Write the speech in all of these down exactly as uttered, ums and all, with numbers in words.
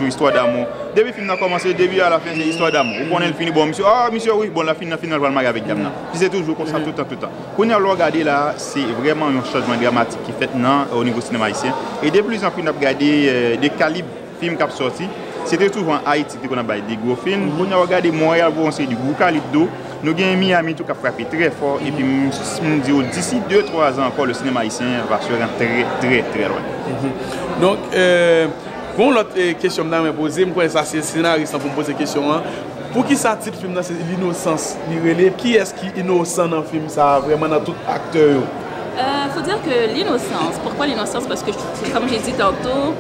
Istwa damou. Depi fim nan kòmanse, debi a la fen, se istwa damou. Ou konnen l fini, bon, misye, ah, misye, wi, bon, la fin nan final pral marye avèk dam nan. Pi se toujou konsa, toutan, toutan. Kounye a, lè w gade la, se vrèman yon chanjman dramatik ki fèt nan, o nivo sinema ayisyen. E de pli zan pli, n ap gade, euh, de kalib fim k ap sòti. Se te toujou an Ayiti, te konn ap bay de gwo fim. Kounye a, w gade Monreyal voye yon seri de gwo kalib do. Nou gen Miami tou k ap frape trè fò. Epi, m, m di w, d'ici deux trois ans encore, le cinéma haïtien va se rendre très, très, très loin. Donk, euh, gon lòt, eh, kesyon m ta renmen poze, m kwè sa se senaris lan pou m poze kesyon an. Poukisa tit fim nan se L'innocence li rele? Kiyès ki inosan nan fim sa a vrèman, nan tout aktè yo? Euh, faut dire que l'innocence, pourquoi l'innocence? Parce que, comme j'ai dit tantôt,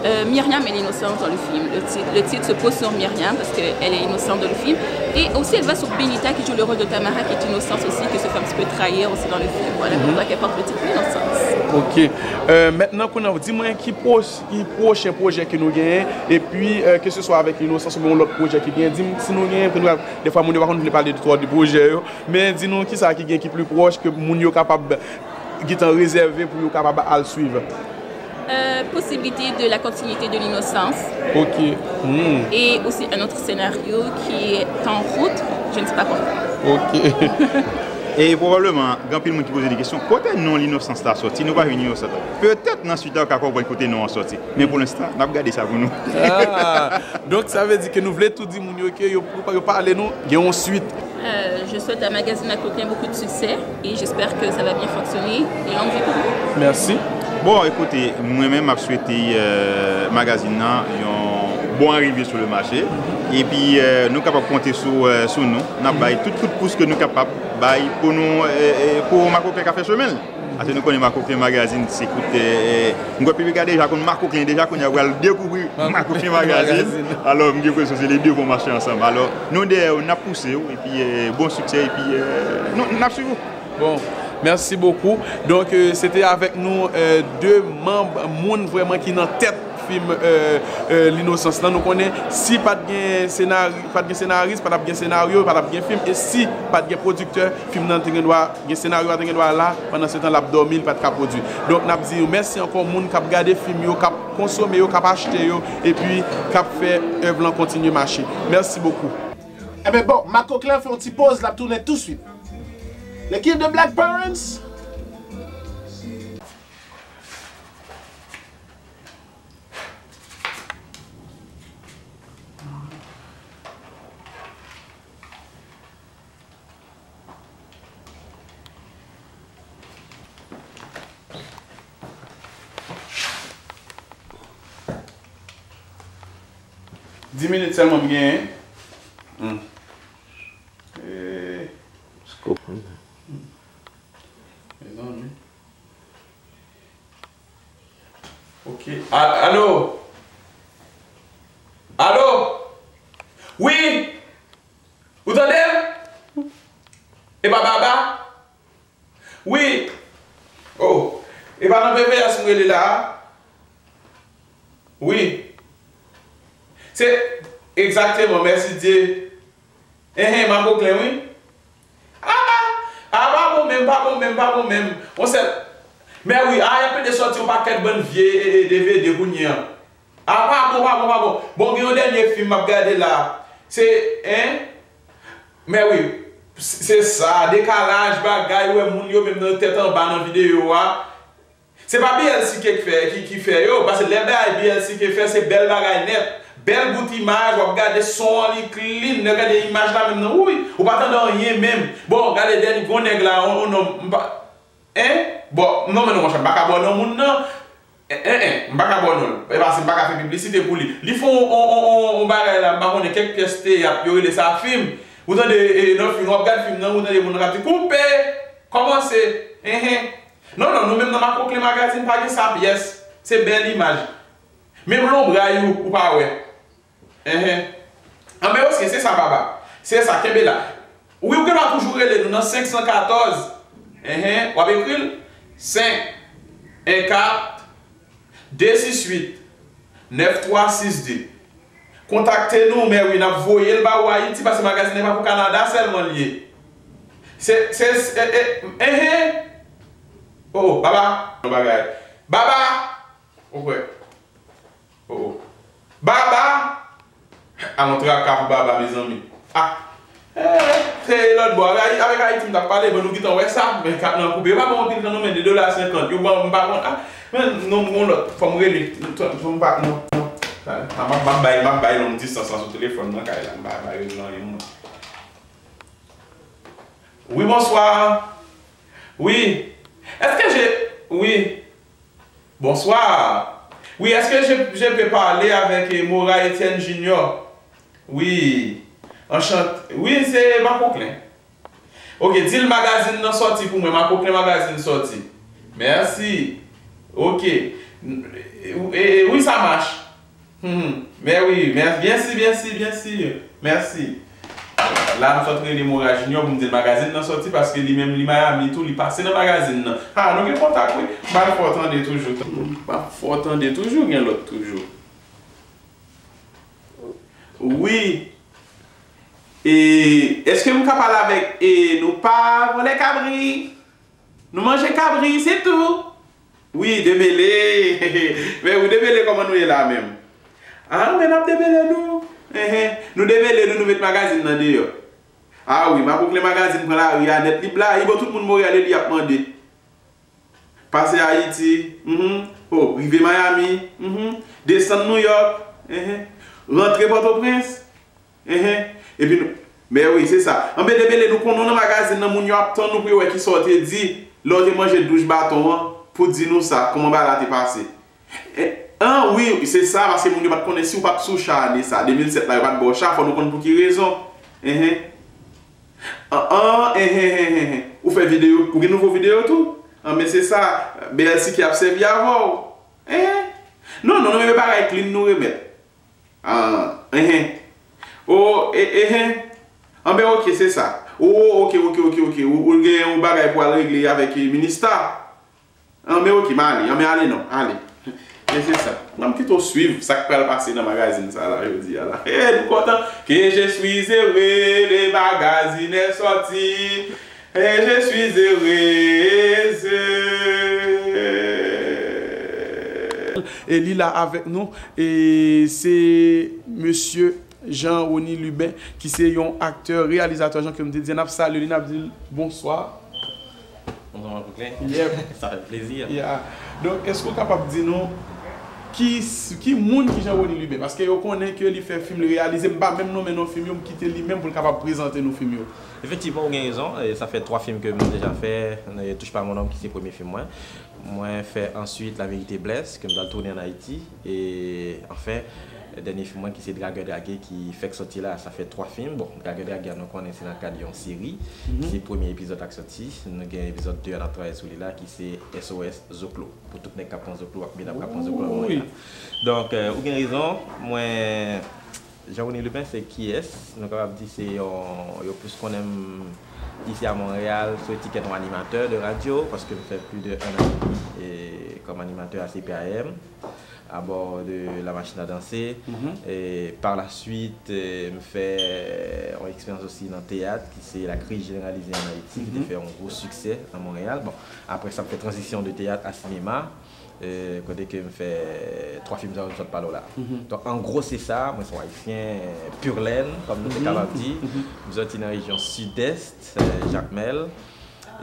euh, Myriam est l'innocence dans le film. Le titre, le titre se pose sur Myriam parce qu'elle est innocente dans le film. Et aussi, elle va sur Benita qui joue le rôle de Tamara, qui est innocente aussi, qui se fait un petit peu trahir aussi dans le film. Voilà pourquoi qu'elle porte le titre L'innocence. Ok. Euh, maintenant, kounye a, di mwen ki pwos-, ki pwochen pwojè ke nou genyen, epi, euh, ke se swa avèk L'innocence oubyen yon lòt pwojè ki genyen, di m si nou genyen, ke nou, defwa moun yo pa konn vle pale de twò de pwojè yo, men di nou kisa ki gen ki pli pwòch ke moun yo kapab gentan rezève pou yo kapab al swiv. Euh, possibilité de la continuité de L'innocence. Ok. Hmm. Et aussi un autre scénario qui est en route, je ne sais pas quand. Ok. E pwobableman, gen anpil moun ki poze de kesyon, kote non L'innocence la sòti? Nou pa jwenn L'innocence la. Petèt nan swit la, yo ka konprann kote non an sòti. Men pou lenstan, n ap gade sa pou nou. Ah, donk, sa vle di ke nou vle tou di moun yo ke yo, yo pale nou, gen yon swit. Euh, je souhaite à Magazine Makoklin beaucoup de succès et j'espère que ça va bien fonctionner et longue vie pour vous. Mèsi. Bon, ekoute, mwen menm, m ap swete, euh, magazin nan yon bon arive sou le mache. Epi, euh, nou kapab konte sou, euh, sou nou. N ap bay tout kout pous ke nou kapab bay pou nou, euh, euh, pou Makoklin ka fè chemen l. Paske nou konnen Makoklin Magazine, se kout, euh, euh, m kwè piblik la deja konn Makoklin deja, kounye a pral dekouvri Makoklin Magazine. Alò, m gen enpresyon se les deux vont marcher ensemble. Alò, nou dèyè w, n ap pouse w, epi, euh, bon siksè, epi, euh, nou, n ap swiv ou. Bon, merci beaucoup. Donk, euh, se te avèk nou, euh, de manm, moun vrèman ki nan tèt fim, euh, euh, L'innocence lan. Nou konnen si pa t gen senari-, pa t gen senaris, pa t ap gen senaryo, pa t ap gen fim. E si pa t gen pwodiktè, fim nan te gen dwa, gen senaryo a te gen dwa la, pandan se tan l ap dòmi, li pa t ka pwodui. Donk, n ap di yo mèsi ankò, moun k ap gade fim yo, k ap konsome yo, k ap achte yo, epi k ap fè èv lan kontinye mache. Merci beaucoup. Enben bon, Makoklin fè yon ti poz, l ap tounen touswit. L'équipe de Black Parents. Dis minit sèlman m genyen. Hmm. Eh. Scoop. Mezanmi. Ok. A-, alo? Alo? Wi? Ou tande m? E pa Baba? Wi. Oh. E pa nan P V S m rele la a? Wi. Se, egzakteman, mèsidye. Enhen, Makoklin, wi. Ah, ah, ah, pa bon menm, pa bon menm, pa bon menm. On sèl. Mè wi, ah, y ap plede sòti yon pakèt bann vye, e, e, D V D kounye a. Ah, pa bon, pa bon, pa bon. Bon, gen yon dènye fim m ap gade la. Se, en? Mè wi, se sa, dekalaj, bagay, ou wè moun yo menm nan tèt anba nan videyo a. Se pa B L C K k fè, ki, ki fè yo, paske lè bay B L C K fè, se bèl bagay nèt. Bèl bout imaj, w ap gade son an, li clean, nèg gade imaj la menm nan, wouy, ou pa tande anyen menm. Bon, gade dènye, gon nèg la, on, on nonm, m pa, en? Bon, non, men non, monchè, m pa ka ba w non moun nan. En, en, en, m pa ka ba w non l. E paske m pa ka fè piblisite pou li. Li fè on, on, on, on, on bagay la, m pa konnen kèk pyès teyat, yo rele sa fim. Ou tande, e, nan fim, w ap gade fim nan, ou tande moun nan k ap di, koupe! Kòmanse! Enhen! Non, non, nou menm nan Makoklin Magazine pa gen sa pyès. Se bèl imaj. Menm lonbray ou, ou pa wè. Enhen. Anben, oke, se sa, Baba. Se sa, kenbe la. Wi, ou gen dwa toujou rele nou nan senk san katòz. Enhen, w ap ekri l? Senk, en kat, de sis uit, nèf twa sis de. Kontakte nou, mè wi, n ap voye l ba ou Ayiti, paske magazin nan pa pou Kanada sèlman l ye. Se, se, se, e, e, enhen. Oh, oh, Baba, yon bagay. Baba! Ou kwè? Oh, oh. Baba! A yon traka pou Baba, mezanmi. Ah! Eh, se lòt bò. Avèk, avèk Ayiti, m t ap pale, bon, nou gentan wè sa. Men kat nan koupe. Yo pa ban anpil tan, non, men de dola senkant. Yo ban, m pa konn. Ah, men, non, m gon lòt. Fò m rele. Fò m pa, non, non. M ap, m ap bay, m ap bay long distans lan sou telefòn nan, kay la. M pa bay rele anyen, non. Oui, bonsoir. Oui. Est-ce que je, oui. Bonsoir. Oui, est-ce que je, je peux parler avec, euh, Mora Etienne Junior? Oui. Enchanté. Oui, se Makoklen. Ok, di l magazin nan sòti pou mwen. Makoklen magazin sòti. Mèsi. Ok. E, e, wi, sa mach. Hmm, mè wi, mè, byen si, byen si, byen si. Mèsi. La, m sot rele Mora Junior pou m di l magazin nan sòti, paske li menm li Miami tou, li pase nan magazin nan. Ah, nou gen kontak, wi. M ap fè w tande toujou. M ap fè w tande toujou, gen lòt toujou. Wi. E, èske m ka pale avèk, e, nou pa vòlè kabri? Nou manje kabri, se tou. Wi, demele. Men wi, demele, kòman nou ye la menm? Ah, men n ap demele nou. Enhen. Nou demele nou, nou met magazin nan deyò. Ah wi, Makoklen magazin pran lari a nèt. Li blayi, bon, tout moun Monreyal e li y ap mande. Pase Ayiti, mhm. Oh, rive Miami, mhm. Desann Nouyòk, enhen. Rantre Pòtoprens, enhen. Epi nou, men wi, se sa. Anben, demele, nou konnen w nan magazin nan, moun yo ap tann ou pou yo wè kisa w te di lè w te manje douch baton an, pou di nou sa, kòman bagay la te pase. Eh, an, wi, se sa, paske moun yo pa t konnen si w pa t sou cha ane sa. De mil sèt la, yo pa t ba w cha, fò nou konn pou ki rezon. Enhen. An, an, enhen, enhen, enhen. Ou fè videyo, ou gen nouvo videyo tou? An, men se sa, B L C K ap sèvi avè w. Enhen. Non, non, nou menm bagay clean nou remèt. An, enhen. O, e, enhen. Anben, ok, se sa. O, ok, ok, ok, ok. Ou, ou gen yon bagay pou al regle avèk, eh, minista. Anben, ok, m ale. Anben, ale non, ale. E se sa. Mwen, m kite w swiv sa k pral pase nan magazin sa la, jodi a la. E, nou kontan. Que je suis heureux, le magazine est sorti. Et je suis heureuse. E li la avèk nou. E se mesye Jean Rony Lubin, ki se yon aktè, reyalizatè, jan ke m te di, n ap salye li, n ap di l bonswa. Bonswa, Makoklen. Yep. Sa fè plezi. Yeah. Donk, èske w kapab di nou ki, ki moun ki Jean Rony Lubin? Paske yo konnen ke li fè fim, li reyalize, m pa menm nonmen non fim yo, m kite li menm pou l kapab prezante nou fim yo. Efektivman, ou gen rezon. E sa fè twa fim ke m deja fè. E Touche pas mon homme ki se premye fim mwen. Mwen fè answit La Vérité Blesse, ke m pral tounen ann Ayiti. E anfen, dènye fim mwen ki se Dragè Drage ki fèk sòti la, sa fè twa fim. Bon, Dragè Drage a nou konnen se nan kad yon seri. Mhm. Se premye epizòd la k sòti. Nou gen epizòd de a n ap travay sou li la ki se S O S Zoklo. Pou tout nèg k ap pran zoklo ak medam k ap pran zoklo nan moman la. Donk, euh, ou gen rezon, mwen Jean Rony Lubin se kiyès? Nou kapab di se yon, yo plis konnen m isi a Monreyal sou etikèt yon animatè de radyo, paske m fè plis de un an edmi, e, kòm animatè a C P A M, à bord de La Machine à Danser. Mhm. E par la suite, e, m fè yon eksperyans osi nan teyat, ki se La Crise Généralisée en Haïti, ki te fè yon gwo siksè nan Monreyal. Bon, apre sa, m fè tranzisyon de teyat a sinema. E, kote ke m fè twa fim sa yo m sot pale w la. Mhm. Donk, an gwo, se sa. Mwen se yon Ayisyen, e, pur laine, kòm nou te kapab di. Mhm. M soti nan rejyon Sidès, e, Jakmèl.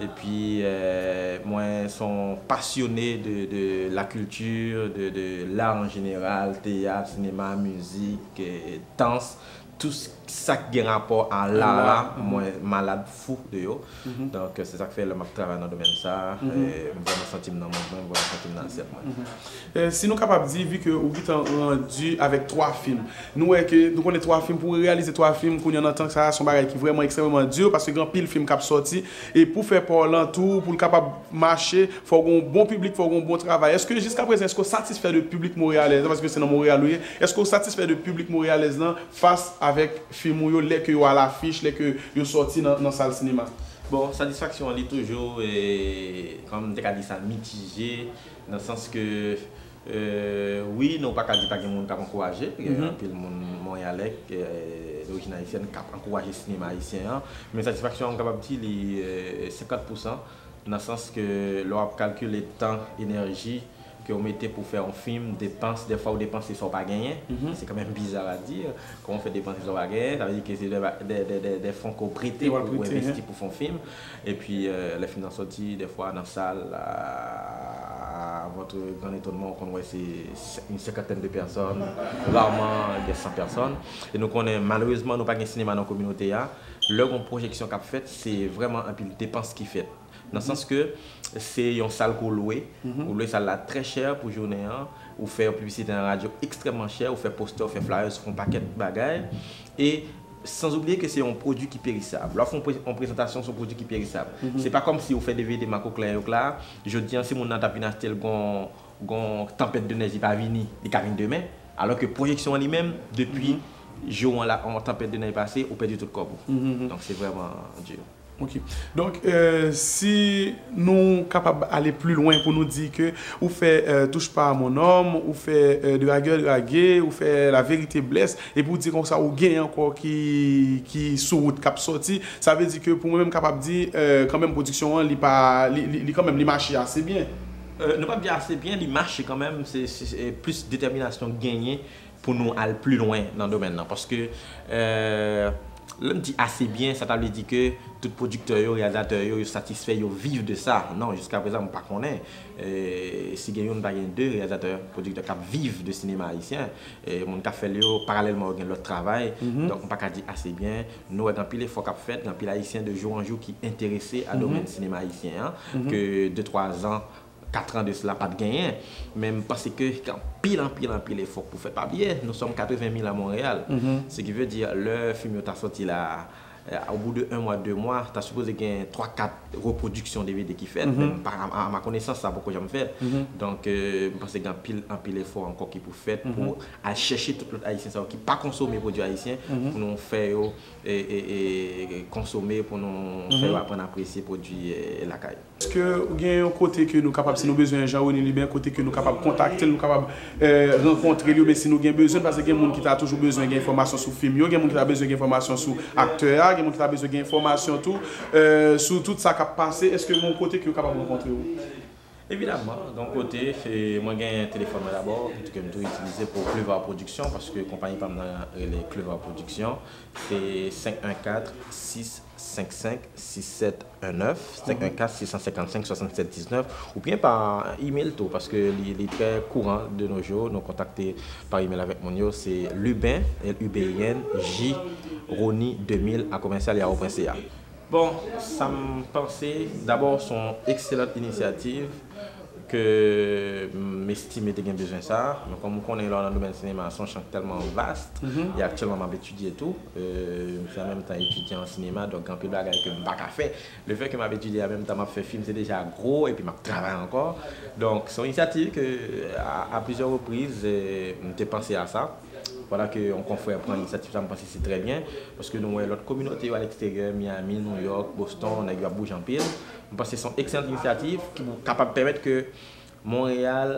Epi, e, mwen se yon pasyone de, de la culture, de, de l'art en général, teyat, sinema, mizik, e, dans. Tout sa k gen rapò a lar la, mwen malad fou de yo. Mhm. Donk, se sa k fè lè m ap travay nan domèn sa, mhm, e, m vrèman santi m nan mond mwen, m vrèman santi m nan asyèt mwen. Mhm. E, si nou kapab di, vi ke ou gentan randi avèk twa fim, nou wè ke, nou konnen twa fim, pou reyalize twa fim, kounye a nan tan sa, se yon bagay ki vrèman ekstrèmeman di, paske gen anpil fim k ap sòti, e pou fè pa w lan tou, pou l kapab mache, fò w gen yon bon piblik, fò w gen yon bon travay. Èske jiskaprezan, èske w satisfè de piblik monreyalè a, paske se nan Monreyal ou ye, èske w satisfè de piblik monreyalè a fas avèk fim ou yo, lè ke yo alafich, lè ke yo sòti nan, nan sal sinema? Bon, satisfaksyon an li toujou, e, kòm m te ka di sa, mitije, nan sans ke, e, wi, nou pa ka di pa gen moun k ap ankouraje, gen anpil moun monreyalè, e, dorijin ayisyèn k ap ankouraje sinema ayisyen an, men satisfaksyon an, m kapab di li, e, senkant pousan, nan sans ke lè w ap kalkile tan, enèji, ke w mete pou fè yon fim, depans, dèfwa w depanse sa w pa genyen. Se kanmenm bizar a di. Kòman w fè depanse sa w pa genyen? Sa vle di ke se de, de, de, de, de fon ke w prete pou w envesti pou fè yon fim. Epi, euh, lè fim nan sòti, dèfwa nan sal, à votre grand étonnement, ou konn wè se une cinquantaine de personnes, rarement des cent personnes. E nou konnen, malerezman, nou pa gen sinema nan kominote a. Lè gen pwojeksyon k ap fèt, se vrèman anpil depans ki fèt. Nan sans ke se yon sal ke w lwe, ou lwe sal la trè chè pou jounen an, ou fè yon piblisite nan radyo ekstrèmman chè, ou fè postè, ou fè flyers, ou fè yon pakèt bagay, e sans oublier ke se yon pwodui ki perisab. Lè w fè yon pre-, yon prezantasyon, se yon pwodui ki perisab. Se pa kòmsi ou fè D V D Marco Clair yo k la, jodi an, si moun nan t ap vin achte l, gon, gon tanpèt de nèj, li pa vini, li ka vin demen, alò ke pwojeksyon an li menm, depi jou an la, yon tanpèt de nèj pase, ou pèdi tout kòb ou. Donk, se vrèman di. Ok. Donk, euh, si nou kapab ale pli lwen pou nou di ke ou fè, euh, Touche pas à mon homme, ou fè, euh, Dragueur dragué, ou fè La vérité blesse, epi ou di konsa ou gen ankò ki, ki sou wout k ap sòti, sa vle di ke pou mwen menm kapab di, euh, kanmenm pwodiksyon an, li pa, li, li, li kanmenm, li mache ase byen. Euh, nou p ap di ase byen, li mache kanmenm, se, se, se plis detèminasyon k genyen pou nou al pli lwen nan domèn nan. Paske, euh, lè m di ase byen, sa ta vle di ke tout pwodiktè yo, reyalizatè yo, yo satisfè, yo viv de sa. Non, jiska prezan, m pa konnen. Euh, si gen youn, pa gen de reyalizatè, pwodiktè k ap viv de sinema ayisyen. Euh, moun k ap fè l yo, paralèlman, yo gen lòt travay. Donk, m pa ka di ase byen. Nou wè gen anpil efò k ap fèt, gen anpil Ayisyen de jou an jou ki enterese a domèn sinema ayisyen an, ke de twa zan, kat an de sila pa t genyen, men m panse ke gen anpil, anpil, anpil efò pou fèt. Pa bliye, nous sommes quatre-vingt mille à Montréal. Ce qui veut dire, lè fim yo ta sòti la, euh, au bout de un mois, deux mois, ta sipoze gen twa, kat repwodiksyon D V D ki fèt, men pa, à, à ma connaissance, sa poko janm fèt. Donk, euh, m panse gen anpil, anpil efò ankò ki pou fèt pou al chèche tout lòt Ayisyen sa yo ki pa konsome pwodui ayisyen, pou nou fè yo e, e, e konsome, pou nou fè yo aprann apresye pwodui, e, lakay. Èske ou gen yon kote ke nou kapab, si nou bezwen Jean Rony Lubin, kote ke nou kapab kontakte l, nou kapab, e, rankontre l, oubyen si nou gen bezwen, paske gen moun ki ta toujou bezwen gen enfòmasyon sou fim yo, gen moun ki ta bezwen gen enfòmasyon sou aktè a, gen moun ki ta bezwen gen enfòmasyon tou, e, sou tout sa k ap pase, èske gen yon kote ke yo kapab rankontre w? Evidamman, gen yon kote, e, mwen gen telefòn mwen dabò, ke m toujou itilize pou Clever Production, paske konpayi pa m nan rele Clever Production, se senk en kat, sis senk senk, sis sèt en nèf, senk en kat, sis san senkannsenk, swasannsèt diznèf, oubyen pa email tou, paske li, li trè kouran de nos jours, nou kontakte pa email avèk moun yo, se Lubin, L U B I N, J, Rony de mil a komèsyal yahoo pwen C A. Bon, sa m panse, dabò, se yon ekselan inisyativ ke m estime te gen bezwen sa. Men kòm ou konnen, lè w nan domèn sinema, se yon chan ki tèlman vast, e aktyèlman m ap etidye tou. Euh, m se an menm tan etidyan an sinema, donk gen anpil bagay ke m pa ka fè. Lefètke m ap etidye an menm tan m ap fè fim, se deja gwo, epi m ap travay ankò. Donk, se yon inisyativ ke, a, a plizyè repriz, euh, m te panse a sa. Vwala ke yon konfrè pran inisyativ sa, m panse se trè byen, paske nou wè lòt kominote yo aleksteryè, Miami, New York, Boston, nèg yo ap bouje anpil. M panse se yon ekselan inisyativ ki pou kapab pèmèt ke Monreyal,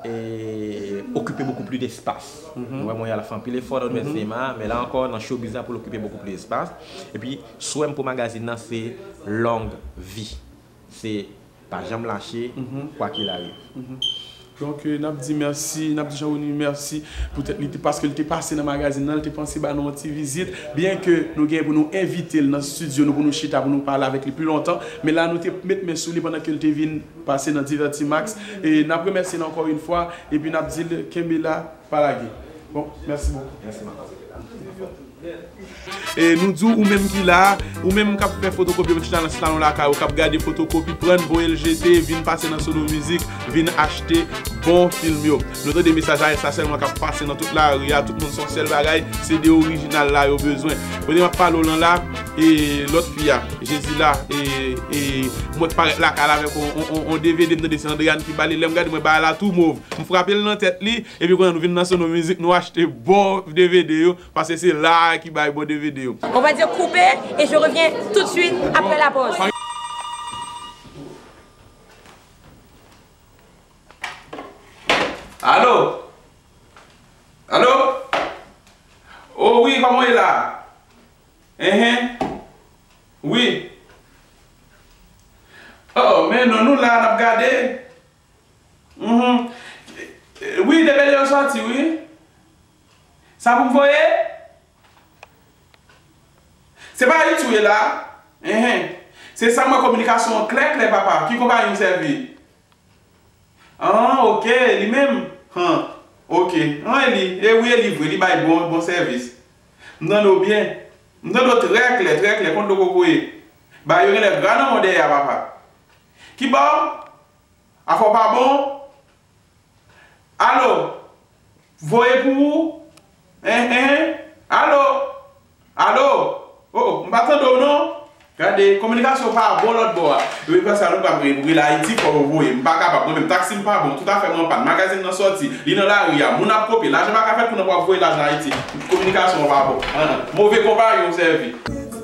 e, okipe bokou plis despas. Nou wè Monreyal ap fè anpil efò nan domèn sinema, men la ankò, nan showbiz la, pou l okipe bokou plis despas. Epi, swè m pou magazin nan, se long vi. Se pa janm lache, quoi qu'il arrive. Donk, euh, n ap di mèsi, n ap di Jean Rony mèsi poutèt li te, paske li te pase nan magazin nan, li te panse ba nou yon ti vizit. Byenke nou gen pou nou envite l nan estidyo nou pou nou chita, pou nou pale avèk li pi lontan, men la nou te met men sou li pandan ke l te vin pase nan Divertimax. E n ap remèsye l ankò yon fwa, epi n ap di l kenbe la, pa lage. Bon, mèsi bokou. Mèsi, Marco. E nou di w, ou menm ki la, ou menm k ap fè fotokopi, ou chita nan salon lakay ou, k ap gade fotokopi, pran n, voye l jete, vin pase nan Sono Mizik, vin achte bon fim yo. Nou tande mesaj la, e sa sèlman k ap pase nan tout lari a, tout moun se yon sèl bagay, se de orijinal la yo bezwen. Kote m ap pale w lan la, e lòt fi a, Jezila, e, e mwen k parèt lakay la avèk on, on, on, on D V D, m tande se Andréane ki ba li, lè m gade mwen bagay la tou mov. M frape l nan tèt li, epi kounye a nou vin nan Sono Mizik, nou achte bon D V D yo, paske se la a ki bay bon D V D yo. On va dire couper et je reviens tout de suite après la pause. Alo? Alo? Oh wi, kòman w ye la? Enhen. Wi. Oh, men non, nou la, n ap gade. Mhm. Sa pou m voye? Se pa Ayiti w ye la? Enhen. Se sa m wè kominikasyon an klè klè papa. Ki konpayi w sèvi? An, oke, li menm? Han, oke. An, e li, e wi, e li vre, li bay bon, bon sèvis. M tande w byen. M tande w trè klè, trè klè, kont loko voye. Ba yo genlè gra nan men w dèyè a papa. Ki bò? Afè w pa bon? Alo? Voye pou ou? Enhen. Alo? Alo? O, o, m pa tande w non. Gade, kominikasyon pa bon lòt bò a. Epi sa nou pa vle rele Ayiti fò yo voye. M pa kapab. Mwen menm, taksi m pa bon. Tout afè m an pàn. Magazin nan sòti. Li nan lari a. Moun ap kopye. Lajan pa ka fèt pou nan pou ap voye lajan Ayiti. Kominikasyon pa bon. An, move konpayi w sèvi.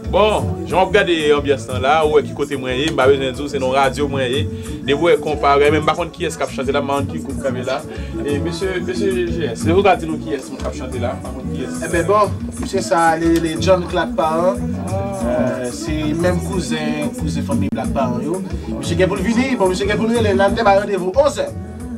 Bon, jan w ap gade anbyans lan la, ou wè ki kote mwen ye, m pa bezwen di w se nan radyo mwen ye. Depi w wè konpa, men m pa konn kiyès k ap chante la, m pa konn ki gwoup k ap la. E mesye, mesye G S, se ou ka di nou kiyès moun k ap chante la, m pa konn kiyès. Enben bon, misye sa a, li rele John Clark Parent. Euh, se menm kouzen, kouzen fanmi Black Parent yo. Misye gen pou l vini, bon, misye gen pou l rele, n ap te bay randevou onzè.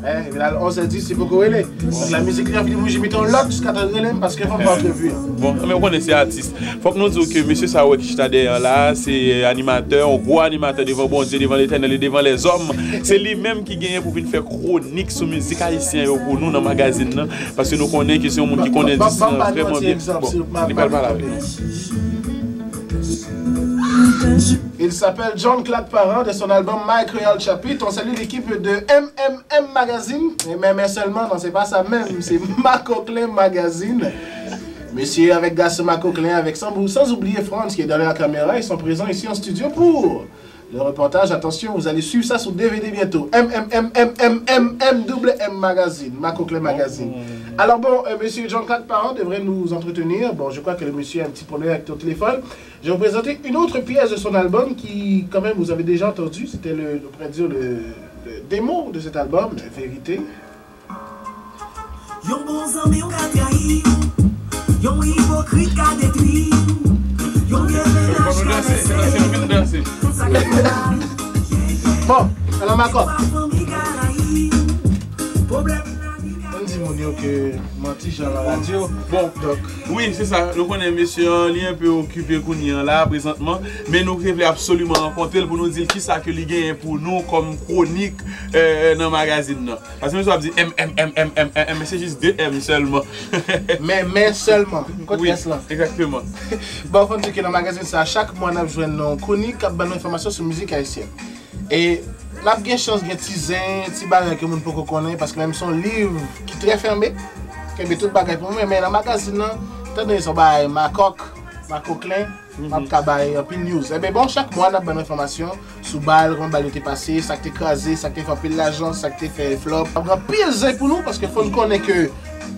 Eh, epi la, onzè dis, li poko rele. Donk, la mizik li anvi bouji, mete yon lòt jiskatann rele m, paske fò m pa antrevi l. Bon, men ou konnen se atis. Fòk nou di w ke mesye sa ou wè ki chita dèyè an la, se animatè, yon gwo animatè devan Bondye, devan Letènèl e devan lèzòm. Se li menm ki genyen pou vin fè kwonik sou mizik ayisyen yo pou nou nan magazin nan, paske nou konnen ke se yon moun ki konnen dis lan vrèman byen. Bon, li pral pale avèk nou. Il s'appelle John Clark Parent de son album My Creole Chapit. On salue l'équipe de M M M Magazine. Mais, mais, mais seulement, non, c'est pas ça même, c'est Macoclin Magazine. Messieurs avec Garçon Macoclin, avec sans, sans oublier Franz qui est derrière la caméra, ils sont présents ici en studio pour le reportage. Attention, vous allez suivre ça sur D V D bientôt. M M M M M M M M M Magazine, Macoclin Magazine. Alors bon, euh, monsieur John Clark Parent devrait nous entretenir. Bon, je crois que le monsieur a un petit problème avec ton téléphone. Je vais vous présenter une autre pièce de son album qui, quand même, vous avez déjà entendu. C'était le, on pourrait dire le, le démo de cet album, Vérité. Yon bon zanmi w ka trayi w, yon ipokrit ka detwi w, yon vye mennaj ka lese w. Bon, alò, Makòk. Ann di moun yo ke manti jan nan radyo. Bon, donk, wi, se sa. Nou konnen mesye an, li enpe okipe kounye an la, prezantman. Men nou te vle absoliman rankontre l pou nou di l kisa ke li genyen pou nou kòm kwonik, eh, nan magazin nan. Paske mesye ap di M, M, M, M, M, M, M, men se jis de M sèlman. Men, men sèlman. Kot S lan? Wi, egzakteman. Bon, fò n di ke nan magazin sa, chak mwa n ap jwenn yon kwonik k ap ban nou enfòmasyon sou mizik ayisyèn. E n ap gen chans gen ti zen, ti bagay ke moun poko konnen, paske menm se yon liv ki trè fèmen, kenbe tout bagay pou mwen, men nan magazin nan, tande se yon bagay makòk, makoklen, m ap ka bay anpil news. Enben bon, chak mwa n ap ban nou enfòmasyon sou bal, kòman bal yo te pase, sa k te kraze, sa k te fè anpil lajan, sa k te fè flòp. N ap gen anpil zen pou nou, paske fò n konnen ke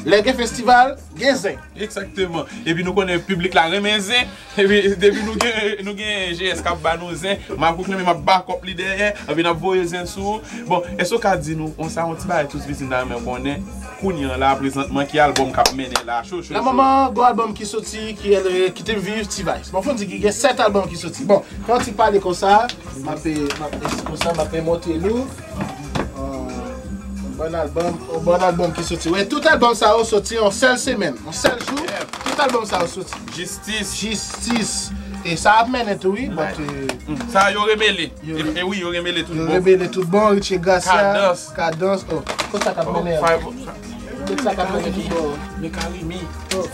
lè gen festival, gen zen. Egzakteman. Epi nou konnen piblik la renmen zen. Epi depi nou gen, nou gen G S k ap ba nou zen, m ap pwoklame, m ap bakòp li dèyè, epi n ap voye zen sou ou. Bon, èske w ka di nou, on sa, on ti bagay tout vizin ta renmen konnen, kounye an la, prezantman, ki albòm k ap mennen la, cho, cho, cho? Nan moman, gon albòm ki soti, ki, ki te viv T-Vice. Bon, fò n di ki gen sèt albòm ki soti. Bon, fè yon ti pale konsa, m ap, m ap, konsa, m ap montre nou. Yon bon albòm, yon bon albòm ki soti. Wi, tout albòm sa yo soti yon sèl semèn, yon sèl jou. Tout albòm sa yo soti. Jistis. Jistis. E sa ap mennen tou, wi. But, euh, mm, sa yo remele. Yo e, e wi, yo remele tout bon. Yo remele tout bon, Richie Gracia, Kadans. Kadans. Oh, konsa k ap mennen. Tout sa k ap mennen tout bon. Mekarimi. Oh.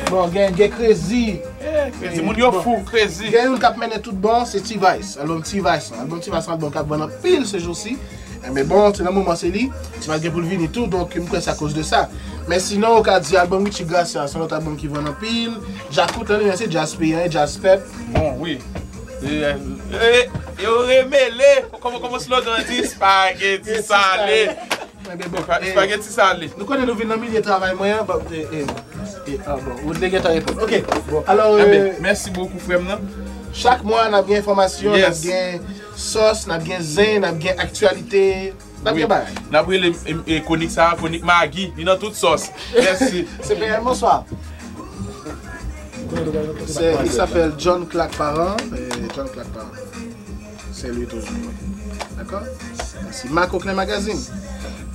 Bon, gen, gen Crazy. Eh, Crazy. Moun yo fou, Crazy. Gen youn k ap mennen tout bon, se T-Vice. Albòm T-Vice lan. Albòm T-Vice lan, albòm k ap vann anpil se jou si. Enben bon, se nan moman se li. T-Vice gen pou l vini tou, donk m kwè se akoz de sa. Men sinon, ou ka di albòm Richie Gracia, se yon lòt albòm ki vann anpil. Djakout lan, li menm se djaz peyi an, e djaz pèp. Bon, wi. E, e, yo remele, kòman, kòman slogan an di, espageti sale. Enben bon, espageti sale. Nou konnen nou vin nan milye travay mwen an, bon, e, e, e, ah, bon, Rodney gentan reponn. Ok, bon, alò, enben, euh, mèsi bokou, frè m nan. Chak mwa, n ap gen enfòmasyon, n ap gen sòs, n ap gen zen, n ap gen aktyalite, n ap gen bagay. N ap rele, e, e, kwonik sa a, kwonik Magi, li nan tout sòs. Mèsi. Se P M, bonswa. Se, il s'appelle John Clark Parent, euh, John Clark Parent. C'est lui toujours. D'accord? C'est Marc Auclair Magazine.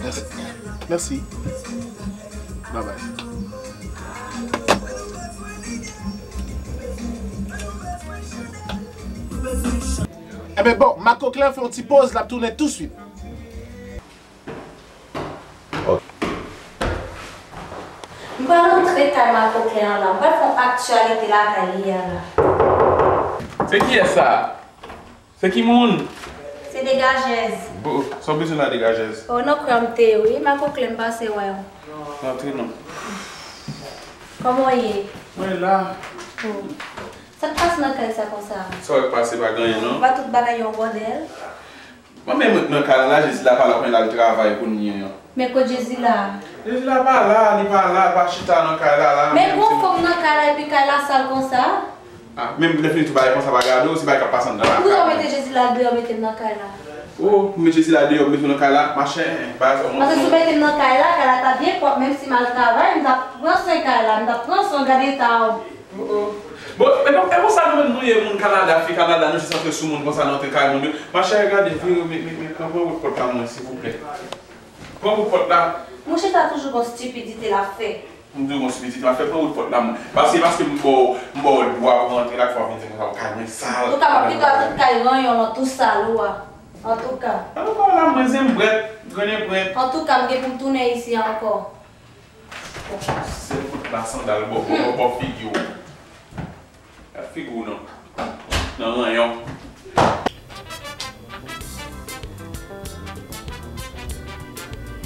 Merci. Merci. Bye bye. Enben bon, Makoklen fè yon ti poz, l ap tounen touswit. M pral antre kay Makoklen an la, m pral fè yon aktyalite lakay li a la. Se kiyès sa? Se ki moun? Se degajèz. Bon, sa w bezwen la degajèz? O non, kwè m te wi, Makoklen m pase wè w. Rantre non. Kòman w ye? Mwen la. O. Sa k pase nan kay sa konsa? Sa w pase pa gen anyen non. Pa tout bagay yon bòdèl. Mwen menm nan kay la, Jezi la pa la, mwen al travay kounye a. Men kot Jezi la? Jezi la pa la, li pa la, li pa chita nan kay la la. Men gon fanm nan kay la epi kay la sal konsa? Ah, menm lè fini tout bagay konsa pa gade w, se bagay k ap pase anndan la. Poukisa w mete Jezi la deyò, mete m nan kay la? O, ou met Jezi la deyò, mete w nan kay la, machè, baz, on. Paske si w mete m nan kay la, kay la t ap byen pwòp, menm si m al travay, m t ap pran swen kay la, m t ap pran swen gade eta w. Bon, e bon, e bon sa nou menm nou ye, moun Kanada, fi Kanada, nou jis antre sou moun konsa, nou antre kay moun yo. Machè, gade, vire, men, men, men, pran, pran wout pòt la mwen, silvouplè. Pran wout pòt la. Monchè, sa toujou gon stipidite l ap fè. M di w gon stipidite m ap fè, pran wout pòt la mwen. Paske, paske m ba w, m ba w dwa pou w antre la, fò w vin di konsa, w kay mwen sal. Antouka, m ap kite w ak tout kay ranyon an tou sal ou a. Antouka. Antouka, la mwen zen m brèt, grennen brèt. Antouka, m gen pou m tounen isi a ankò. Sèl kout ba sandal bò, bò, bò, bò figi w. Gad figi w non. Nan ranyon.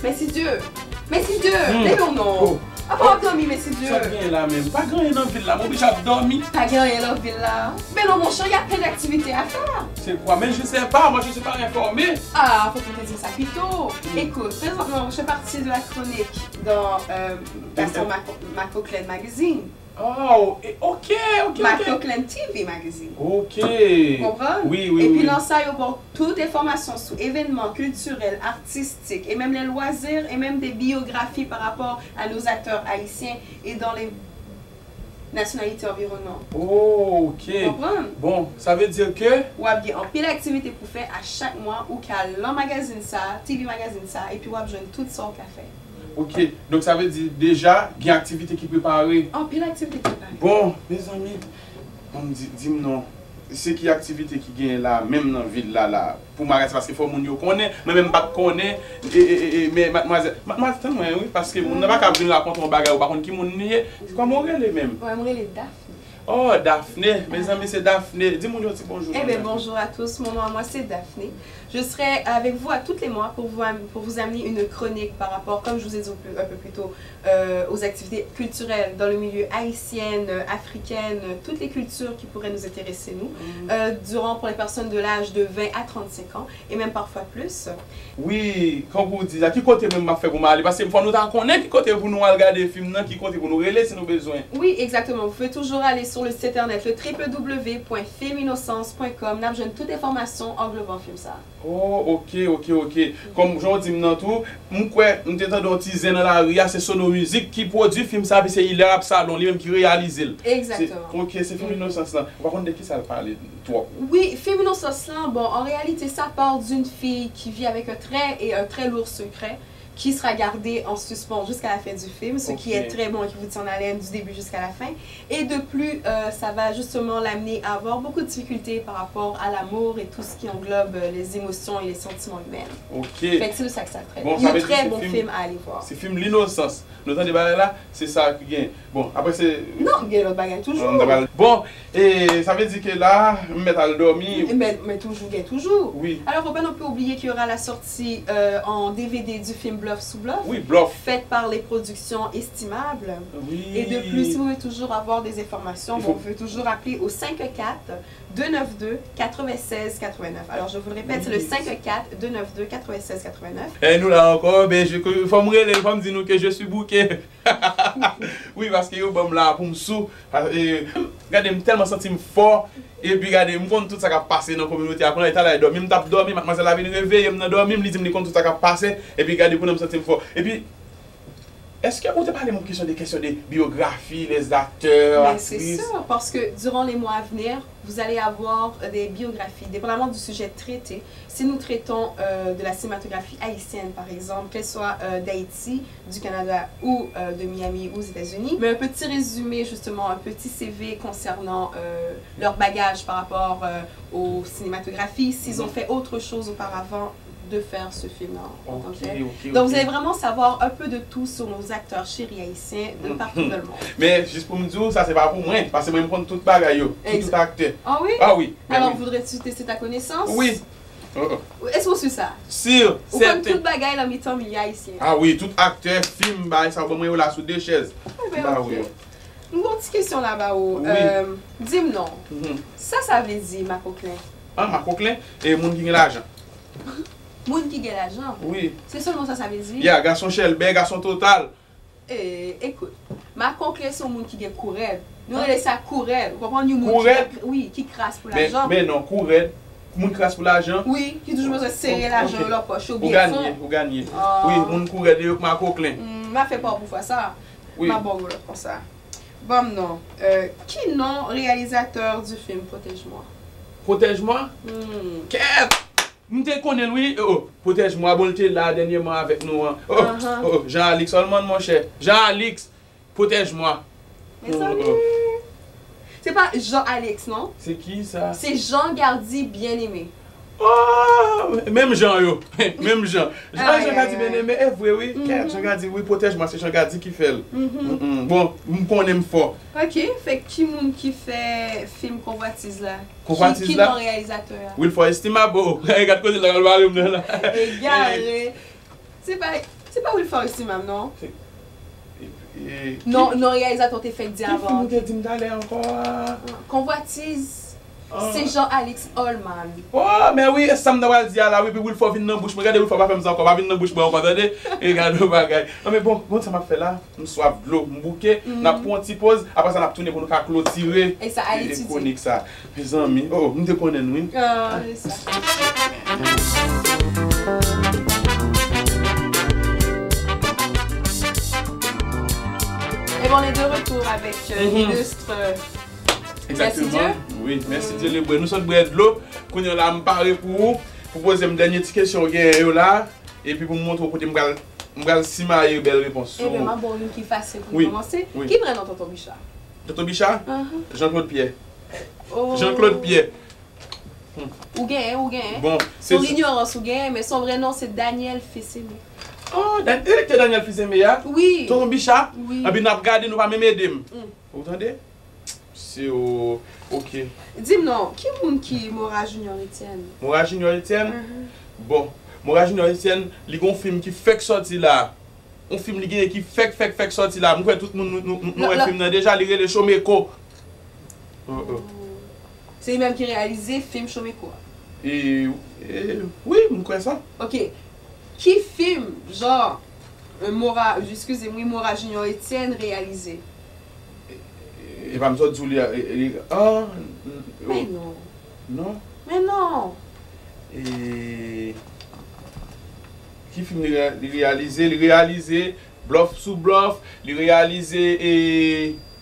Mèsidye! Mèsidye! Leve w non! Apa w ap dòmi, Mèsidye? Sa k genyen la menm? Pa gen anyen nan vil la, m oblije ap dòmi. Pa gen anyen nan vil la? Men non, monchè, y a plein d'activités à faire. C'est quoi? Mais je sais pas, moi je suis pas informé. Ah, fòk ou te di m sa pito. Écoute, présentement, je fais partie de la chronique dans euh, Gaston Maco- Macoclen Magazine. Oh, e- ok, ok, ok. Macoclen T V Magazine. Ok. Konprann? Wi, wi, Epi wi. Nan sa, yo ba w tout enfòmasyon sou evènman kiltirèl, artistik, e menm les loisirs, e menm des biographies par rapport à nos acteurs haïtiens et dans les nationalités environnantes. Oh, ok. Konprann? Bon, sa vle di ke W ap gen anpil aktivite pou fè a chak mwa, ou ka al nan magazin sa, T V Magazine sa, epi w ap jwenn tout sa w ka fè. Ok, donk sa vle di deja gen aktivite ki prepare. Anpil aktivite prepare. Bon, mezanmi, bon, di, di m non, se ki aktivite ki genyen la, menm nan vil la, la, pou magazin, paske fò moun yo konnen, mwen menm m pa t konnen, e, e, e, e, men madmwazèl, madmwazèl, tann mwen, wi, paske moun nan pa ka vin rakonte yon bagay, ou pa konn ki moun li ye, kòman w rele menm? Mwen, m rele Daphne. Oh, Daphne, mezanmi, se Daphne, di moun yo ti bonjou. Eh bien, bonjour à tous, mon nom à moi c'est Daphne. Je serai avec vous à toutes les mois pour vous, am- pour vous amener une chronique par rapport, comme je vous ai dit un peu, un peu plus tôt, euh, aux activités culturelles dans le milieu haïtienne, euh, africaine, euh, toutes les cultures qui pourraient nous intéresser, nous, euh, durant pour les personnes de l'âge de vingt à trente-cinq ans, et même parfois plus. Wi, kankou w di sa, ki kote menm m ap fè pou m ale? Paske fò nou ta konnen ki kote pou nou al gade fim nan, ki kote pou nou rele si nou bezwen. Oui, exactement. Vous pouvez toujours aller sur le site internet, le w w w point film innocence point com. N ap jwenn tout enfòmasyon angloban fim sa. Oh, ok, ok, ok. Kòm jan w di m nan tou, m kwè m te tande yon ti zen nan lari a, se Sono Music ki pwodui fim sa, epi se Hilaire Absalon li menm ki reyalize l. Exactement. Ok, se fim Inosans lan. Ou pa konn de kisa l pale twòp. Oui, film Innocence lan, bon, en réalité, ça parle d'une fille qui vit avec un très et un très lourd secret qui sera gardé en suspens jusqu'à la fin du film, ce qui Ok. Est très bon et qui vous tient en haleine du début jusqu'à la fin. Et de plus, euh, ça va justement l'amener à avoir beaucoup de difficultés par rapport à l'amour et tout ce qui englobe euh, les émotions et les sentiments humains. Ok. Fait que c'est de ça que ça traite. Bon, Il ça est veut dire très que bon film- film à aller voir. Se fim L'Innocence. Nou tande bagay la, se sa ki gen. Bon, apre se. Non, gen lòt bagay toujou. Bon, e, sa vle di ke la, m mèt al dòmi. Mais, mais toujours, gain toujours. Oui. Alors, faut pas non plus oublier qu'il y aura la sortie euh, en D V D du film Bluff sous Bluff, Oui, Bluff. Faite par les productions Estimables. Oui. Et de plus, si vous voulez toujours avoir des informations, Il faut- vous pouvez toujours appeler au cinq quatre deux neuf deux quatre-vingt-seize quatre-vingt-neuf. Alors, je vous le répète, c'est le cinq quatre deux neuf deux quatre-vingt-seize quatre-vingt-neuf. E nou la ankò, ben, je, fò m rele, fò m di nou ke je suis bouke. Wi, paske yo ban m la pou m sou. Pa- e, Gade, m tèlman santi m fò. Epi gade, m konn tout sa k ap pase nan kominote a. Kounye a, talè dòmi, m t ap dòmi, madmwazèl la vin reveye m nan dòmi m, li di m li konn tout sa k ap pase. Epi gade, kounye a m santi m fò. Epi, Èske ou te pale m kesyon de kesyon de biografi, les acteurs, Mais c'est actrices? Sûr, parce que durant les mois à venir, vous allez avoir des biographies, dépendamment du sujet traité. Si nous traitons euh, de la cinématographie haïtienne, par exemple, qu'elle soit euh, d'Haïti, du Canada ou euh, de Miami aux États-Unis, mais un petit résumé, justement, un petit C V concernant euh, leur bagage par rapport euh, aux cinématographies, s'ils ont fait autre chose auparavant de faire ce film-là en tant que Ok, tel. ok, Donc, ok. Vous allez vraiment savoir un peu de tout sur nos acteurs chéris haïtiens de partout dans le monde. Men, jis pou m di w, sa se pa pou mwen, paske mwen m konn tout bagay yo, tout, Exact. Tout aktè. Ah oui? Ah oui, ben Alors, oui. Voudrais-tu tester ta connaissance? Oui. Oh, oh. Est-ce que c'est ça? Sûr, Ou konn certain. Tout bagay lan mitan mi ayisyen. Ah oui, tout aktè, fim, bagay sa, ou ban mwen yo la sou de chèz. Eh ben, Bah ok. Oui. Une bonne petite question là-bas. Oui. Euh, Dis-moi non. Mhm. Ça, ça veut dire, Makoklen. Ah, Makoklen, e moun ki gen lajan. Moun ki gen lajan. Oui. C'est seulement ça, ça veut dire. Ya, gason chèlbè, gason total. Eh, écoute, Makoklen se yon moun ki gen kou rèd. Nou rele sa kou rèd. Ou konprann yon moun Kou rèd? Ki, oui, ki kras pou Men, lajan. Men non, kou rèd, moun kras pou lajan. Oui, ki toujou bezwen sere Ou- lajan ok. yo lòt pòch yo Ou byen ganye, fon. Ou ganye. Ah. Oui, moun kou rèd yo k Makoklen. Hmm, m a fè pa w pou fwa sa. Oui. M a ba w yon lòt konsa. Ban m non. Euh, ki non réalisateur du film Protège-moi? Protège-moi? Hmm. Kèt! M te konnen l, wi. Oh, Protège-moi, bon, l te la dènyèman avèk nou an. Oh, Ahan. Oh, Jean Alix Holman, monchè. Jean Alix, Protège-moi. Mezanmi. Se pa Jean Alix, non? Se ki sa? Se Jean Gardy Bien-Aimé. Oh, menm jan yo. Menm jan. Jean, Ay, Jean Gardy ay, ay. Bien-Aimé, e vre, wi. Mhm. Kèt, Jean Gardy, wi, Protège-moi, se Jean Gardy ki fè l. Mhm. Mm-mm. Bon, m konnen m fò. Ok, fè ki moun ki fè film Konvwatiz la? Konvwatiz Ki, ki la? Non reyalizatè a? Wilfort Estimable, oh. Gad kote l al bare m nan la. Egare. Se pa, se pa Wilfort Estimable, non? E, Non, non reyalizatè te fèk di Ki fim ou avan. te di m talè ankò a? Konvwatiz, Ah. Se Jean Alix Holman. Oh, men wi, e sa m ta pral di a la, wi, epi Wilfort vin nan bouch mwen. Gade, Wilfort pa fè m sa ankò, pa vin nan bouch mwen ankò, tande? E gade yon bagay. An, men bon, bon, sa m ap fè la, m swaf dlo, m bouke, n ap pran yon ti poz, apre sa n ap tounen pou nou ka klotire E sa, al etidye. Konik sa. Mezanmi, oh, m te konnen, wi. Ah, e sa. Et ben, on est de retour avec euh, Mhm. l'illustre euh, Merci Dieu. Exactement. Wi, mèsi Dye, le bwè. Nou sot bwè dlo. Kounye a la, m pare pou ou, pou poze m dènye ti kesyon ou genyen yo la, epi pou m montre w kote m pral, m pral simaye bèl repons. Eh ben, m a ba w youn ki fasil pou Wi, kòmanse. wi. Ki vrè non Tonton Bicha? Tonton Bicha? Ahan. Jean-Claude Pierre. Oh. Jean-Claude Pierre. Ou genyen, ou genyen. Bon, Se yon se inyorans ou genyen, men son vrè non se Daniel Fils-Aimé. Oh, Dan- e te Daniel Fils-Aimé a? Wi. Tonton Bicha? Wi. Anpi n ap gade, nou pa menm ede m. Mm. Ou tande? Se o, ok. Di m non, ki moun ki Mora Junior Etienne? Mora Junior Etienne? Mhm. Bon, Mora Junior Etienne, li gon fim ki fèk sòti la. Yon fim li genyen ki fèk, fèk, fèk sòti la. M kwè tout moun nou, nou, nou, nou wè fim nan deja, li rele Chomeko. Oh, oh. Se li menm ki reyalize fim Chomeko a. E, e, wi, m kwè sa. Ok. Ki fim, jan, euh, Mora, excusez-moi, Mora Junior Etienne reyalize? E pa m sot di w li, e, e, ah, n- Men non. Non? Men non. E ki fim li, re- li reyalize? Li reyalize Blòf sou Blòf, li reyalize e,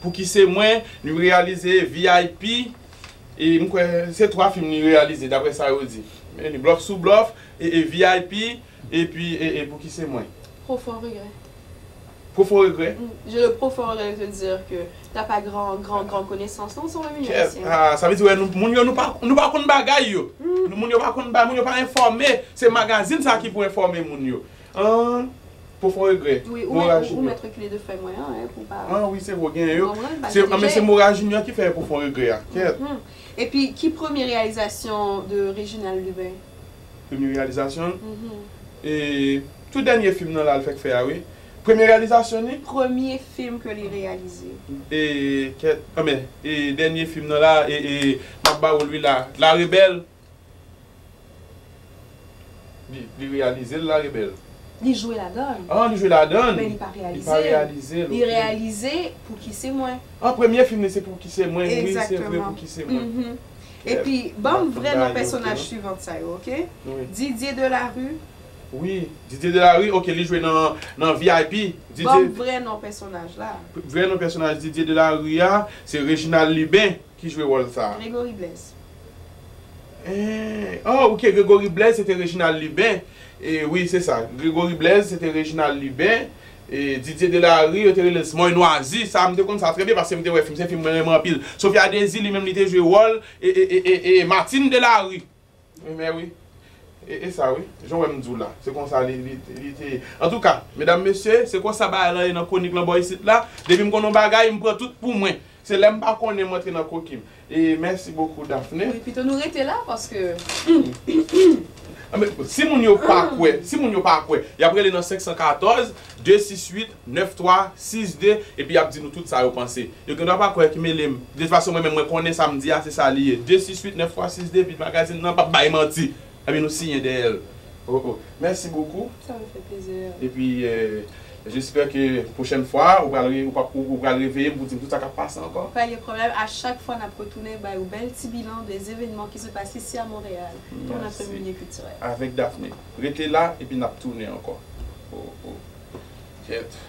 Pouki se mwen, li reyalize V I P, e m kwè se twa fim li reyalize, daprè sa yo di. Men li Blòf sou Blòf, e, e V I P, epi e, e Pouki se mwen. Profond regret. Profond regret. Mm, j'ai le profond regret de te dire que t'as pas grand, grand, grand connaissance. Non, c'est un milieu Kè- ancien. Ah, sa vle di, wè, nou, moun yo, nou pa, nou pa konn bagay yo. Nou, moun yo pa konn bagay, moun yo pa enfòme. Se magazin sa ki pou enfòme moun yo. Ah, Profond regret. Oui, ou Mora mèt, ou Junior. Mèt rekile de fè mwen an, hein, pou pa. Ah wi, se vre, gen yo. Bon, mwen, pa Se, gen ah, men se J. Mora Junior ki fè Profond regret a. Kèt. Mhm. Epi, ki premye reyalizasyon de Reginald Lubin? Premye reyalizasyon. Mhm. E tout dènye fim nan la l fèk fè a, wi. Premye reyalizasyon li? Premye fim ke li reyalize. E kèt, ah, men, e dènye fim nan la, e, e m ap ba ou l wi la. La Rebelle. Li, li reyalize l, La Rebelle. Li jwe ladan l. Ah, li jwe ladan l. Men li pa Li reyalize pa l. reyalize l, Li ok. Reyalize Pouki se mwen. Ah, premye fim li se Pouki se mwen, wi, se vre, Exactement. Pouki se mwen. Mhm. Epi, ban m vrè Ba non yo, pèsonaj ok. Swivan sa yo, ok? Wi. Didier Delarue, Wi, Didier Delarue, ok, li jwe nan, nan V I P. Didier, ban m vrè non pèsonaj la. Vrè non pèsonaj Didier Delarue a, se Reginald Lubin ki jwe wòl sa a. Gregory Blaise. Eh, oh, ok, Gregory Blaise, se te Reginald Lubin. E, wi, se sa. Gregory Blaise, se te Reginald Lubin. E, Didier Delarue, yo te rele l Smòy Nwazi. Sa, m te konn sa trè byen, paske m te wè fim. Se fim mwen renmen anpil. Sophia Désir, li menm, li te jwe wòl, e, e, e, e, e Martine Delarue. Wi, men wi. E, e sa, wi. Jan w wè m di w la. Se konsa li, li, li te ye. Antouka, medam, mesye, se konsa bagay lan ye nan kwonik lan bò isit la. Depi m konn yon bagay, m pran tout pou mwen. Se lè m pa konnen, m antre nan koki m. E mèsi bokou, Daphné. Wi, pito nou rete la, paske... Ah, men, si moun yo pa kwè, si moun yo pa kwè, y ap rele nan senk san katòz, de sis uit, nèf twa sis de, epi y ap di nou tout sa yo panse. Yo gendwa pa kwè ki mele m. De tout fason, mwen menm, mwen konnen sa m di a, se sa li ye. De sis uit, nèf twa sis de, epi magazin nan p ap bay manti. Epi nou siyen dèyè l. Oh, oh. Merci beaucoup. Ça me fait plaisir. Epi, euh, j'espère que pwochèn fwa, ou pral re-, ou pap-, ou, ou pral reveye m pou di m tout sa k ap pase ankò. Pa gen pwoblèm, a chak fwa n ap retounen bay ou bèl ti bilan des événements qui se passent ici à Montréal, dans notre milieu culturel. Merci. Avec Daphné. Rete la, epi n ap tounen ankò. Oh, oh. Kèt.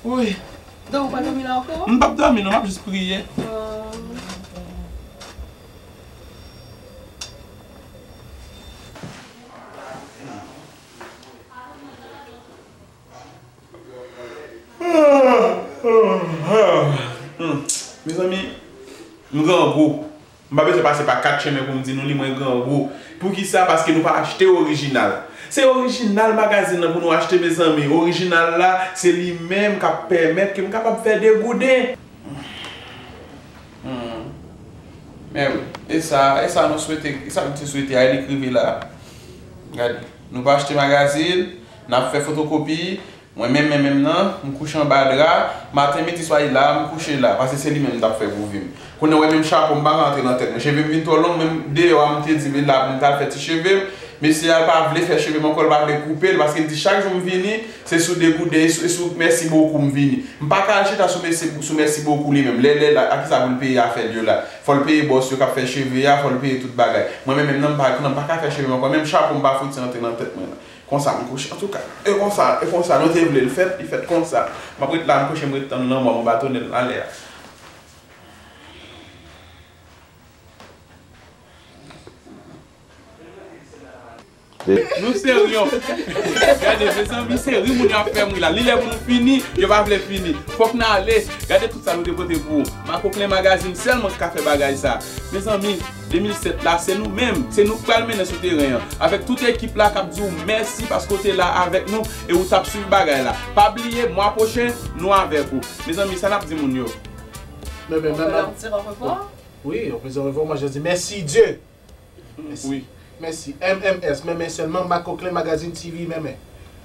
Wi. Donk, ou pa dòmi la ankò? M p ap dòmi, non, m ap jis priye. Euh. Mezanmi, m grangou. M pa bezwen pase pa kat chemen pou m di nou li mwen grangou. Poukisa? Paske nou pa achte orijinal. Se orijinal magazin nan pou nou achte, mezanmi. Orijinal la, se li menm k ap pèmèt ke m kapab fè degouden. Hmm. Men wi, e sa, e sa nou swete, e sa nou te swete a, li k rive la. Gade, nou pa achte magazin, n ap fè fotokopi, mwen menm, men menm nan, m kouche anba dra, maten, midi, swa, li la, m kouche la, paske se li menm m t ap fè pou vi m. Kounye a, w wè menm chapo m pa rantre nan tèt mwen. Cheve m vin twò long, menm deyò a, m te di, men la, pou m t al fè ti cheve m. Mesye a pa vle fè cheve m ankò, l pa vle koupe l, paske l di, chak jou m vini, se sou degouden, e sou, e sou mèsi bokou m vini. M pa ka al chita sou mèsi, sou mèsi bokou li menm. Lè, lè, la, a kisa pou l peye afè l yo la? Fò l peye bòs yo k ap fè cheve a, fò l peye tout bagay. Mwen menm, menm nan, m pa, nan, m pa ka fè cheve m ankò, menm chapo m pa fouti antre nan tèt mwen la. Konsa m kouche. Antouka, e konsa, e konsa nou te vle l fèt, li fèt konsa. M ap ret la, m kouche, m ret tann lanmò, m batonel anlè a. Nou serye. Gade, mezanmi, se ri moun yo ap fè m ri la. Li lè pou nou fini, yo pa vle fini. Fòk n ale. Gade tout sa nou te pote pou ou. Makoklen Magazine sèlman ki ka fè bagay sa. Mezanmi, de mil sèt la, se nou menm. Se nou k pral mennen sou teren an. Avèk tout ekip la k ap di w mèsi paske w te la avèk nou e w t ap swiv bagay la. Pa bliye, mwa pwochen, nou avèk ou. Mezanmi, sa n ap di moun yo? On peut leur dire au revoir? Oui, on peut dire au revoir. Moi, je dis merci Dieu. Mèsi. Wi. Mèsi. M M S, men, men sèlman, Makoklen Magazine T V, men, men.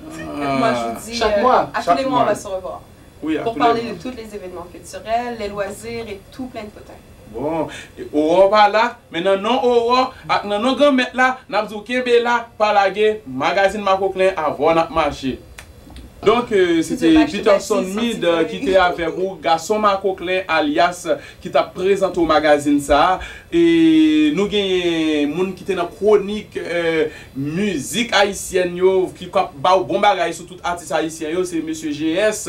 Moi, je vous dis, chaque mois, à tous les mois, on va se revoir. Wi, à tous les mois. Pour parler de tous les événements culturels, les loisirs et tout plein de potins. Bon, e Aurore pa la, men nan non Aurore ak nan non Granmèt la, n ap di w kenbe la, pa lage, Magazine Makoklen, avè w n ap mache. Donk, euh, se te Peterson Mid, euh, ki te avèk ou, Gason Makoklen, alyas, ki t ap prezante w magazin sa a. E nou genyen moun ki te nan kwonik, euh, mizik ayisyèn yo, ki k ap ba w bon bagay sou tout atis ayisyen yo, se mesye G S.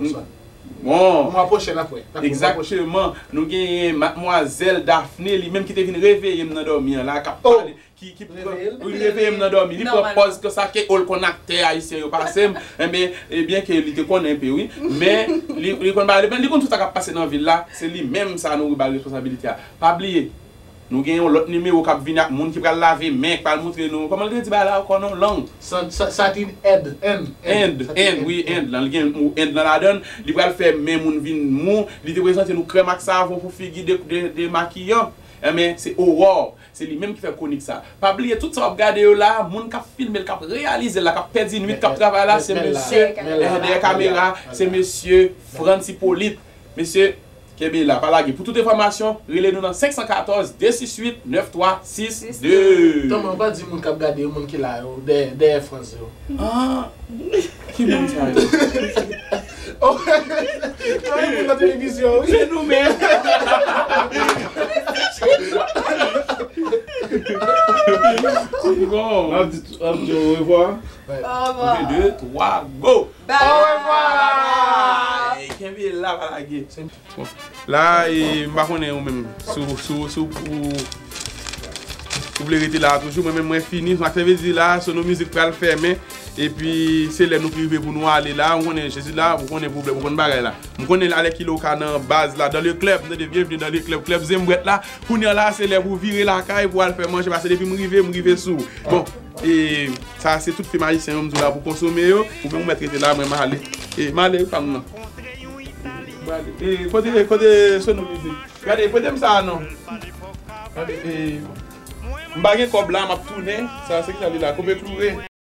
Bon. Mwa pwochen n ap wè. Egzakteman. Nou genyen madmwazèl Daphné, li menm ki te vin reveye m nan dòmi an la, k ap pale. Ki, ki, wi, li reveye m nan dòmi. Li pran pòz konsa ke l konn aktè ayisyen yo pase m. Enben, ebyen ke li te konnen enpe, wi. Men, li, li konn bagay, li konn tout sa k ap pase nan vil la. Se li menm sa nou ba l responsabilite a. Pa bliye, nou gen yon lòt nimewo k ap vini ak moun ki pral lave men, k pral montre nou, kòman l te di bagay la ankò non, lang. Sa, sa, satin End, End, End. End, End, wi, End lan. Li gen mo End lan ladan l. Li pral fè men moun vin mou. Li te prezante nou krèm ak savon pou figi de, de, demakiyan. Enben, se Aurore. Se li menm ki fè kwonik sa. Pa bliye, tout sa w ap gade yo la, moun k ap filme l, k ap reyalize l la, k ap pèdi nwit, k ap travay la, se mesye, dèyè kamera, se mesye Frantz Hyppolite. Mesye, kenbe la, pa lage. Pou tout enfòmasyon, rele nou nan senk san katòz, de sis uit, nèf twa sis de. Tòmè, ou pa di moun k ap gade yo, moun ki la yo, dèyè, dèyè Frantz yo. Ah, ki moun sa yo? Oh, ah, moun nan televizyon, wi. Se nou menm. Bon. N ap di, n ap di orevwa. Orevwa. De, twa, go! Bye. Orevwa! Bye! Kenbe la, pa lage. Bon. La, e, m pa konnen ou menm. Si w, si w, si w, ou, ou vle rete la toujou, mwen menm mwen fini. Sa vle di la, Sono Music pral fèmen. Epi, se lè nou ki rive pou nou ale la. Ou konnen Jezi la, ou konnen pwoblèm, ou konn bagay la. M konnen alèkile ou ka nan baz la, dans le club, m tande bienvenue dans le club, club Zenbrèt la. Kounye a la, se lè pou vire lakay, pou al fè manje, paske depi m rive, m rive sou. Bon, e, sa se tout fim ayisyen yo, m di w la pou konsome yo. Ou menm ou mèt rete la, mwen m ale. E, m ale, fanm nan. M ale. E, kote, kote Sono Music? Gade, prete m sa a non. Gade, e, m pa gen kòb la, m ap tounen. Sa se ki sa li la, koupe kloure.